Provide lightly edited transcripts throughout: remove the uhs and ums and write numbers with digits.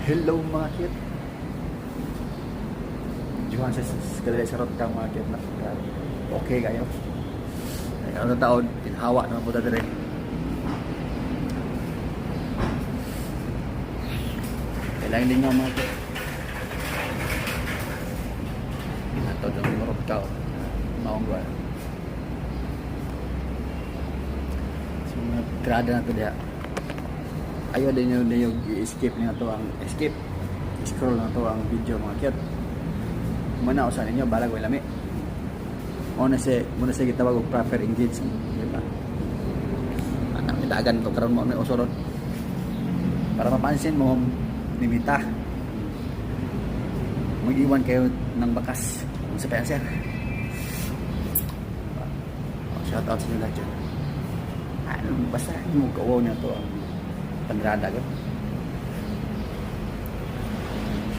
Hello, mga kit. Juan sa kalila sa rot kang mga kit na. Okay kayo. Ay, ano taon, tinhawa naman po ta dire. Kailangan din nga, mga kit. Ato ng rot ka. Maong ba. So, mga grada na to diha. Ayaw din yung i-skip niya to ang skip. Scroll na to ang video, mga kit. Muna usa ninyo balag way lami. Mo na si mo na si gitawag og proper engagement, di ba? Anak ni dagan to karon mo na uso ron. Para mapansin mo nimita. Mag-iwan kayo ng bakas sa sir. Oh, shout out sa inyo lahat dyan. Ano, basta hindi mo kawaw niya to ang panrada ko.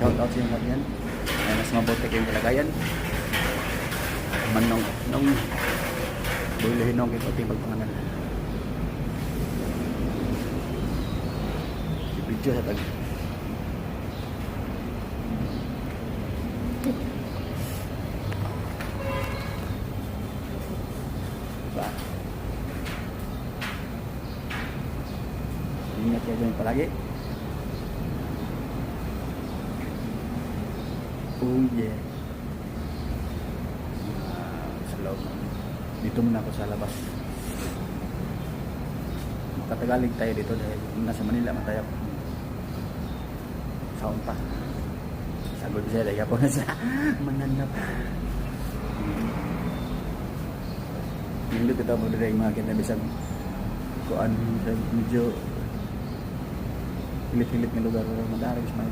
Shout out sa inyo lahat yan. Ay, mas mabuti kayong kalagayan. Manong, nung bulihinong kay ating pagpanganan. Video sa tag. Diba? Ingat kayo dyan palagi. Oh yeah. Ah, sa loob. Dito muna ako sa labas. Makatagalig tayo dito dahil nasa Manila man tayo. Sound pa. Sagot siya, lagi ako na sa mananap. Nindot ito mo dire mga kita bisag kuan medyo hilit-hilit nga lugar pero madari is may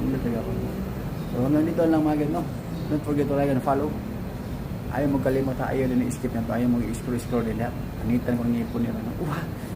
nindot talaga ako. So hanggang dito lang, mga no. Don't forget to like and follow. Ayaw mo kalimot ha, ayaw din i-skip na to, ayaw mo i-scroll scroll din ha. Panitan ko ng ipon nila. No? Wah!